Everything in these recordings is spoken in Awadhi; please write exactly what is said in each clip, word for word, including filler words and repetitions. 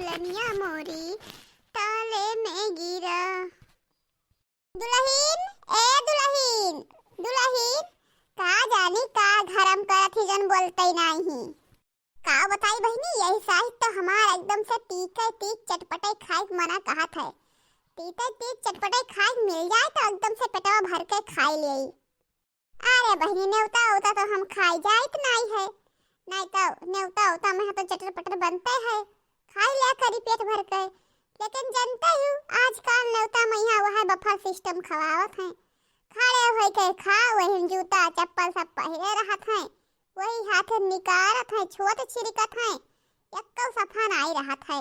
बदनिया मोरी ताले में गिरा। दुलहिन, ए दुलहिन, दुलहिन, का जानी का घरम करत ही जन बोलतै नाहीं। का बताई बहिनी, यही साहित तो हमार एकदम से तीखे तीख चटपटे खाए के मना कहत है। तीखे तीख चटपटे खाए के मिल जाए तो एकदम से पेटवा भर के खाए लेई। अरे बहिनी, नेवता उता तो हम खाए जाइत नाई है, नाई तो नेवता उता में तो चटर पटर बनते है, खाए लिया करी पेट भर के। लेकिन जनते हू, आजकल नेवता में यहाँ वह बफर सिस्टम खवावत हैं, खड़े होई के खा, वही जूता चप्पल सब पहिरे रहत हैं, वही हाथे निकारत हैं, छुअत छिड़कत हैं, एक्को सफा नाई रहत है।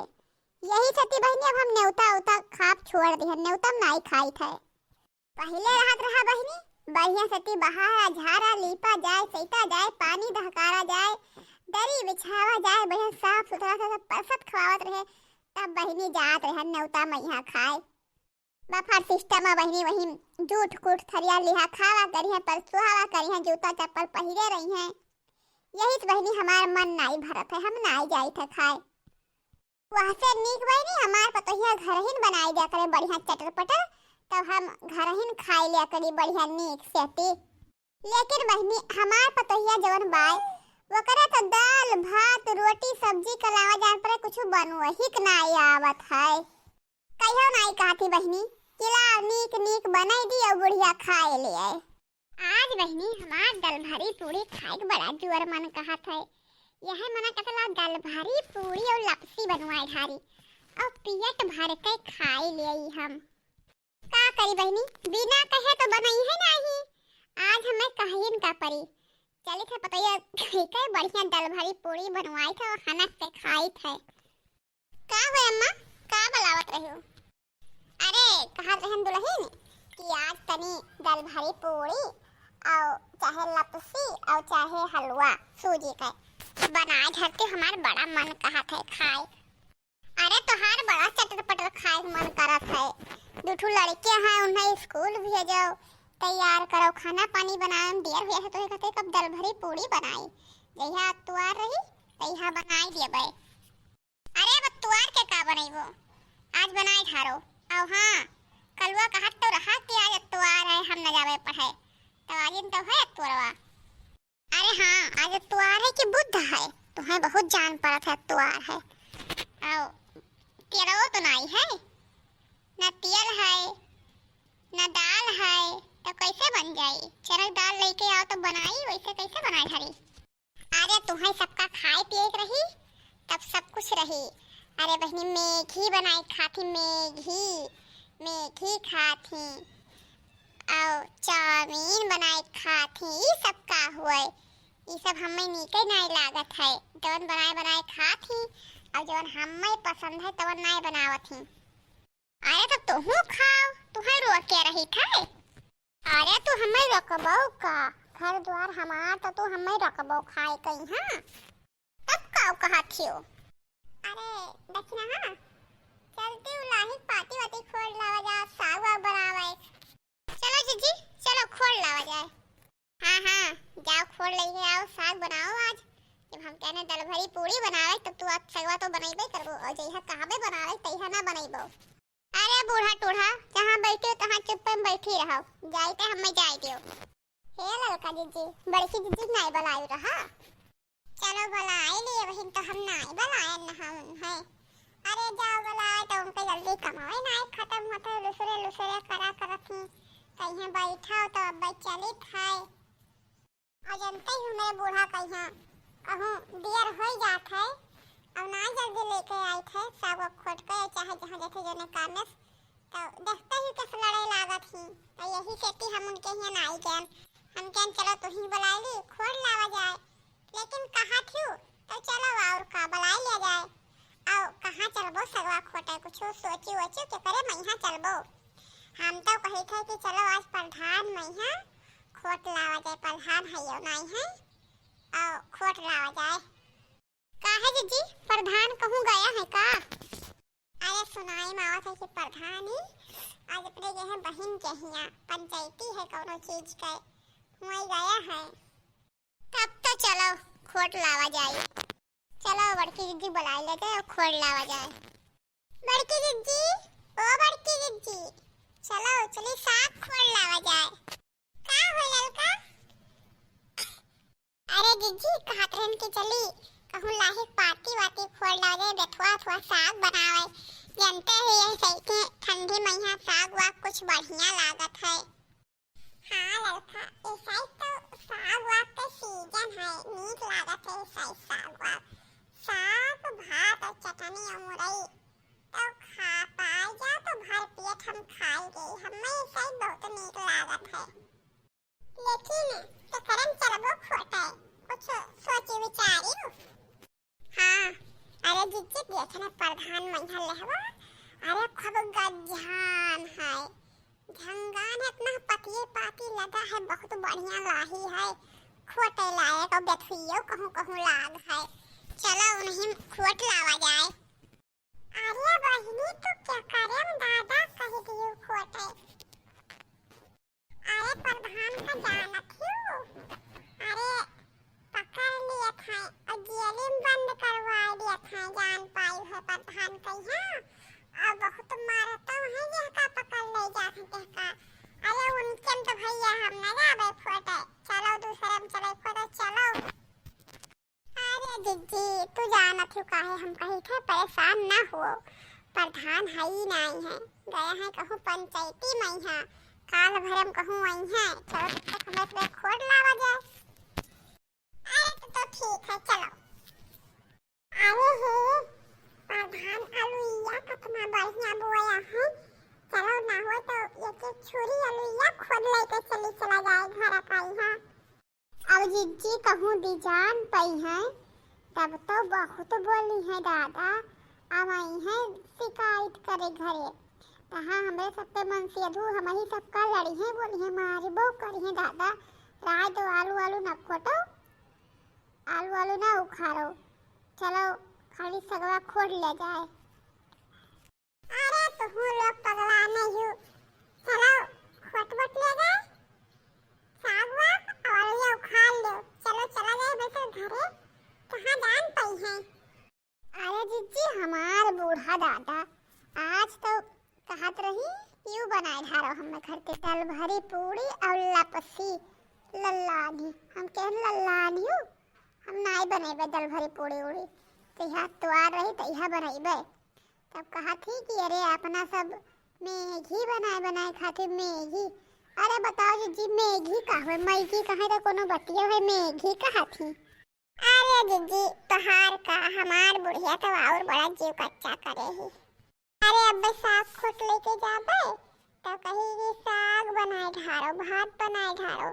यही सती बहिनी अब हम नेवता उता खाब छोड़ दिहन, नेवता में नाई खाइत है। पहिले रहत रहा बहिनी, बढ़िया सती बहारा झारा लीपा जाए, सैता जाए, पानी दहकारा जाए, दरी बिछावा जाए, बढ़िया साफ सुथरा से सब परसत खवावत रहे, तब बहिनी जात रहे नेवता मइहाँ खाए। बफर सिस्टम में बहिनी वही जूठ कूठ थरिया लिहा खावा करिहे, परसुहावा करिहे, जूता चप्पल पहिरे रहिहे। यही से बहिनी हमार मन नाई भरत है, हम नाई जाइत है खाए। वहसे नीक बहिनी हमार पतोहिया घरहिन बनाई दिया करे बढ़िया चटर पटर, तब हम घरहिन खाई लिया करी बढ़िया नीक से ती। लेकिन बहिनी हमार पतोहिया जवन बाय, ओकरा तो दाल भात रोटी सब्जी के अलावा जान पड़े कुछ बनवही के नाई आवत है। कहियो नाई कहती बहिनी कि लाओ नीक नीक बनाई दी और बुढ़िया खाए ले आए। आज बहिनी हमार दलभरी पूड़ी खाए के बड़ा जोर मन कहत है। यह मना कहत ला दलभरी पूड़ी और लपसी बनवाए ढारी और पेट भर के खाए ले आई हम। का करी बहिनी, बिना कहे तो बनई है नाही, आज हमें कहिन का परी। चलित है पतोहिया के बढ़िया दलभरी पूड़ी बनवाई थे और हनक से खाई थे। का हो अम्मा, का बलावत रही हो? अरे, कहत रहन दुलहिन कि आज तनी दलभरी पूड़ी और चाहे लपसी और चाहे हलवा सूजी के बनाए धरती, हमार बड़ा मन कहत है खाए। अरे, तोहार बड़ा चटर पटर खाए के मन करत है। दू ठो लड़के हैं, उन्हें स्कूल भेजो, तैयार करो, खाना पानी बनावे में देर हुआ है, तो कहते कब दलभरी पूड़ी बनाई, जहिया अतवार रही तहिया बनाई देबे। अरे, अब अतवार के का बनइबो? आज बनाए ठारो। अउ हाँ, कलुआ कहत तो रहा कि आज अतवार है, हम न जावे पढ़े। तो आज दिन तो है अतवारवा। अरे हाँ, आज अतवार है कि बुध है? तुम्हें बहुत जान पड़त है अतवार है। अउ तेलवो तो नाई है, न तेल है, न दाल है, तो कैसे बन जाई? चरक दाल लेके आओ तो बनाई, वैसे कैसे बनाए हरी? अरे, तुहैं सबका खाए पिए के रही, तब सब कुछ रही। अरे बहिनी, मैगी बनाए खात ही, मैगी, मैगी खात ही, और चाउमीन बनाए खात ही, ई सब का हुए? ई सब हमें नीके नाई लागत है। जवन बनाए बनाए खात ही, और जवन हमें पसंद है, तवन नाई बनावत ही। अरे, तो तुहूँ खाओ, तुहैं रोक के रही खाए। अरे, तू हमें रोकबो का? घर द्वार हमार, तो तू हमें रोकबो खाए कहीं, हाँ? तब का कहत हियो? अरे, दक्षिणा, हाँ? चलती हूँ, लाही पाती वाती खोल लावा जा, साग वाग बनावे। चलो जीजी, चलो खोल लावा जाए। हाँ, हाँ, जाओ खोल लेके आओ, साग बनाओ आज। जब हम कहने दलभरी पूड़ी बनावे, तब तू आज सगवा तो बनइबे करबो, और जइहा कहबे बनावे, तइहा ना बनइबो। अरे बूढ़ा टूढ़ा, जहाँ बैठे हो, तहाँ चुप्पे में बैठी रहो, जाइते हमें जाए दियो। हे ललका जीजी, बड़की जीजी नाई बलायु रहा। चलो बलाए लिए बहिन, तो हम नाई बलाए न हम है। अरे जाओ बलाए तो उनके जल्दी कमावे नाई खत्म होते, लुसरे लुसरे करा करत ही। कहीं बैठा हो तो अब चलित है। और जनते ही मेरे बूढ़ा कहिया कहूँ दियर होई जात है, और ना जल्दी लेके आई थे, सागो खोट के चाहे जहाँ जैसे जने कामेस, तो देखते ही कस लड़े लागत ही, तो यही सेती हम उनके हियाँ ना आई गए। हम कहन चलो तू ही बुलाई ली, खोट लावा जाए, लेकिन कहा थी तो चलो और का बुलाई लिया जाए। और कहाँ चलबो सगवा खोटे, कुछ सोची वोची के करे मैं यहाँ चलबो। हम तो कही थे कि चलो आज प्रधान मैं यहाँ खोट लावा जाए, प्रधान है यो नाई है, और खोट लावा जाए। काहे जीजी, प्रधान कहूँ गया है का? अरे सुनाई में आवत है कि प्रधान ही आज अपने गए हैं बहिन के हियाँ, पंचायती है कौनो चीज के, वहीं गया है। तब तो चलो खोट लावा जाए। चलो बड़की जीजी बुलाई ले जाए और खोट लावा जाए। बड़की जिज्जी, ओ बड़की जिज्जी, चलो, चली साग खोड़ लावा जाए। का हो ललका? अरे जिज्जी, कहत रहन कि चली कहूँ लाही पाती वाती खोड़ लावा जाए, बेथुआ थुआ साग बनावे। जानते हो, यह सही के ठंडी महीना साग वाग कुछ बढ़िया लागत है। हाँ ललका, इस साइड तो साग वाग के सीजन है, नीक लागत है इस साइड साग वाग। साग, भात और चटनी और मुरई तो खा पाए जा तो भर पेट हम खाई गई। हमें इस साइड बहुत नीक लागत है। लेकिन तो करम चलबो खोटे, कुछ सोची विचारी। हाँ, अरे जिज्जी देख ना प्रधान मइहाँ लेहवा, अरे खूब गजान है, झंगान है, इतना पतिये पाती लगा है, बहुत बढ़िया लाही है, खोटे लायक और बेथुइयो कहूँ कहूँ लाग है। चलो उन्हीं खोट लावा जाए। अरे बहिनी, तू क्या करे दादा कह दियो खोटे। अरे प्रधान का जानत हियो? अरे पकड़ लिया था और जेल में बंद करवा दिया था, जान पाई है प्रधान कहिया। और बहुत मारता है जेहका पकड़ ले जात है तेहका। अरे उनके में तो भैया हम न जाबे खोटे, चलो दूसरे में चले खोटे, चलो। अरे जिज्जी, तू जानत हो काहे हम कही थे, परेशान ना हो। प्रधान हई नाई है, गया है कहूँ पंचायती मइहाँ, काल भरम कहूँ आई है। चलो तब तक हमें अपने खोड़ लावा जाए। अरे तो, तो ठीक है, चलो। अरे हे, प्रधान अलुइया कितना बढ़िया बोया है। चलो ना हो तो एक एक छुरी अलुइया खोड़ लेके चली चला जाए घर का यहाँ। अब जिज्जी कहूँ दी जान पई हैं, तब तो बहुत बोली हैं दादा, अब आई हैं शिकायत करे घरे। तहाँ हमरे सब पे मनसेधू हमही सबका लड़ी हैं, बोली हैं, मारबो करी हैं दादा। राय दो आलू आलू न खोटो, आलू आलू न उखाड़ो, चलो खाली सगवा खोड़ ले जाए। अरे तुहू लोग पगला नहीं हो, चलो खोट बोट ले गए, साग वाग और ये उखाड़ लो, चलो चला जाए बेटा घरे, कहाँ जान पई है। अरे जिज्जी हमार बूढ़ा दादा, आज तो कहत रही यू बनाए ढारो हम घर के दल भरी पूरी और लपसी लल्लानी, हम कहन लल्लानी हूँ, हम नाई बनेबे दल भरी पूरी उड़ी, तो यह त्वार रही तो यह बनेबे। तब कहा थी कि अरे अपना सब मैगी बनाए बनाए खातिर मैगी। अरे बताओ जिज्जी मैगी का होए, मैगी कहे तो कोनो बतिया है, मैगी कहा थी। अरे जिज्जी तोहार का हमार बुढ़िया तो और बड़ा जीव कच्चा करे ही। अरे अबे साग खोट लेके जाबे तो कही कि साग बनाए ढारो, भात बनाए ढारो,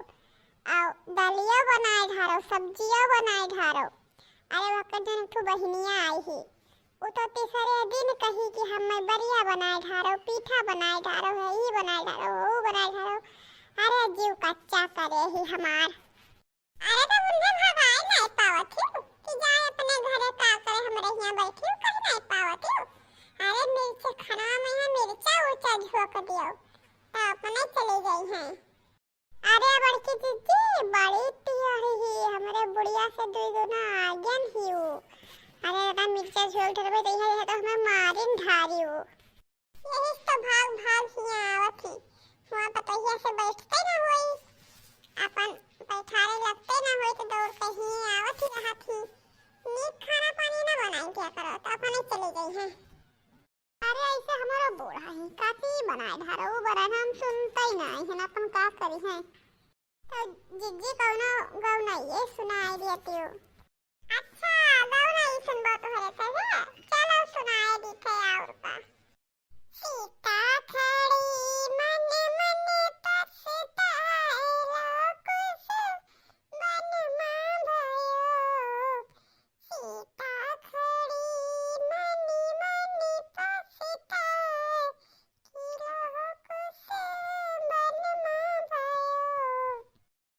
और दलियो बनाए ढारो, सब्जियो बनाए ढारो। अरे वक्त जन एक ठो बहिनिया आई ही, उ तो तीसरे दिन कही कि हम बरिया बनाए ढारो, पीठा बनाए ढारो, है ई बनाए ढारो, वो बनाए ढारो। अरे जीव कच्चा करे ही हमार। अरे तो उन्हें भगाए नहीं पावत ही कि जाए अपने घरे का करे, हमरे यहाँ बैठी कहीं नहीं पावत ही। अरे मिर्च खाना में है, मिर्चा उर्चा झोंक दियो तो अपने चली गई हैं। अरे बड़की जिज्जी, बड़ी पियरी ही, हमरे बुढ़िया से दुई गुना आगेन ही उ। अरे दादा, मिर्चा झोल ठरबे तो यह, यह तो हमें मारिन ढारी उ। यही से तो भाग भाग हियाँ आवत ही। हुआँ पतोहिया से बैठते ना होई, अपन बैठारे लगते ना होई तो दौड़ के हियाँ आवत ही रहत ही। नीक खाना पानी ना बनाई क्या करो, तो अपने चली गई हैं। अरे ऐसे हमारा बूढ़ा ही काची बनाए ढारो, उ बरन हम सुनते ही ना, इहन अपन का करी हैं। तो जिज्जी कौनो गौनइये सुनाई दिया तू। अच्छा, गौनई सुनबो तोहरे से है? चलो सुनाए दी थे और का। सीता खड़ी मन मन पछताए, कुछ मन मा भयो। सीता खड़ी मन मन पछताए, कि रहो कुछ मन मा भयो।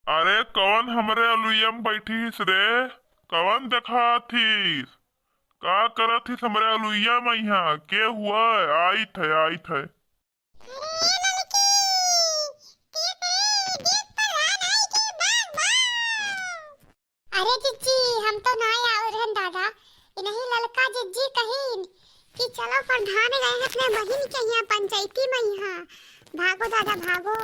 अरे कौन हमरे अलुइया में बैठी हिस रे? कौन देखा थिस? का करत हिस हमरे अलुइया में यहाँ? के हुआ? आइत है, आइत है। अरे ललकी, के करे, देख प्रधान आई के बाग बाग। अरे जिज्जी, हम तो ना आवे रहन दादा, इन्हीं ललका जिज्जी कहिन कि चलो प्रधान बहिन के यहाँ पंचायती मइहाँ। भागो दादा, भागो।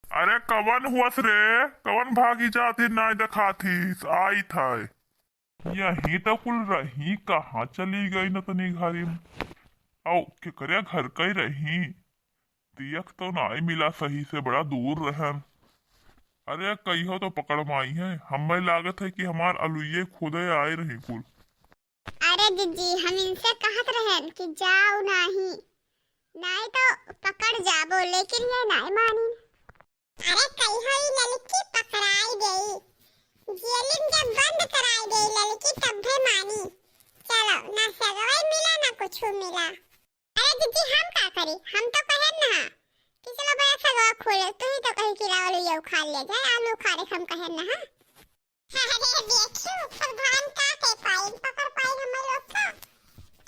अरे कवन हुअस रे, कवन भागी जात ही, नाहीं देखात ही, आइत है। यहीं तो कुल रही, कहाँ चली गई न तनी घरी में? औ केकरे घर कई रही? दियक तो नाहीं मिला सही से, बड़ा दूर रहन। अरे कहियो तो पकड़ माई है, हमें लागत है कि हमार अलुइये खोदे आए रही कुल। अरे जिज्जी, हम इनसे कहत रहन कि जाओ नाहीं, नाहीं तो पकड़ जाबो, लेकिन ये नाहीं मानी। अरे कहियो ई ललकी पकड़ाई गई, जेलिन जब बंद कराई गई ललकी तब्बे मानी। चलो, ना सगवई मिला ना कुछ मिला। अरे जिज्जी, हम का करी, हम तो कहेन ना कि चलो भैया सगवा खोले, तू ही तो कही कि लाओ आलू उखाड़ लिया जाए, आलू उखाड़े हम कहेन ना। अरे देखियो, प्रधान का के पाई, पकड़ पाई हम लोग का।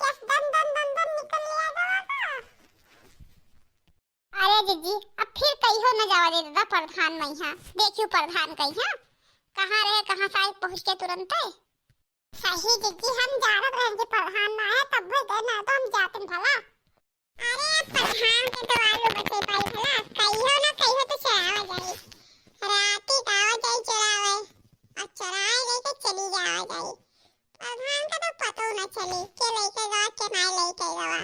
केस दन दन दन दन निकल लिया गवा का। अरे जिज्जी, अब फिर कहियो न जावा दे दादा प्रधान मइहाँ। देखियो प्रधान कइहाँ कहाँ रहे, कहाँ से आए पहुँच के तुरंते। सही जिज्जी, हम जानत रहन कि प्रधान ना है, तब भी गए ना तो हम जातिन भला। अरे अब प्रधान के तो आलू बचे पाई भला, कहियो ना कहियो तो चरावा जाई। राती का आवा जाई चरावे, और चराए लेके चली जावा जाई। प्रधान का तो पतो ना चली के लेके गवा, के ना लेके गवा।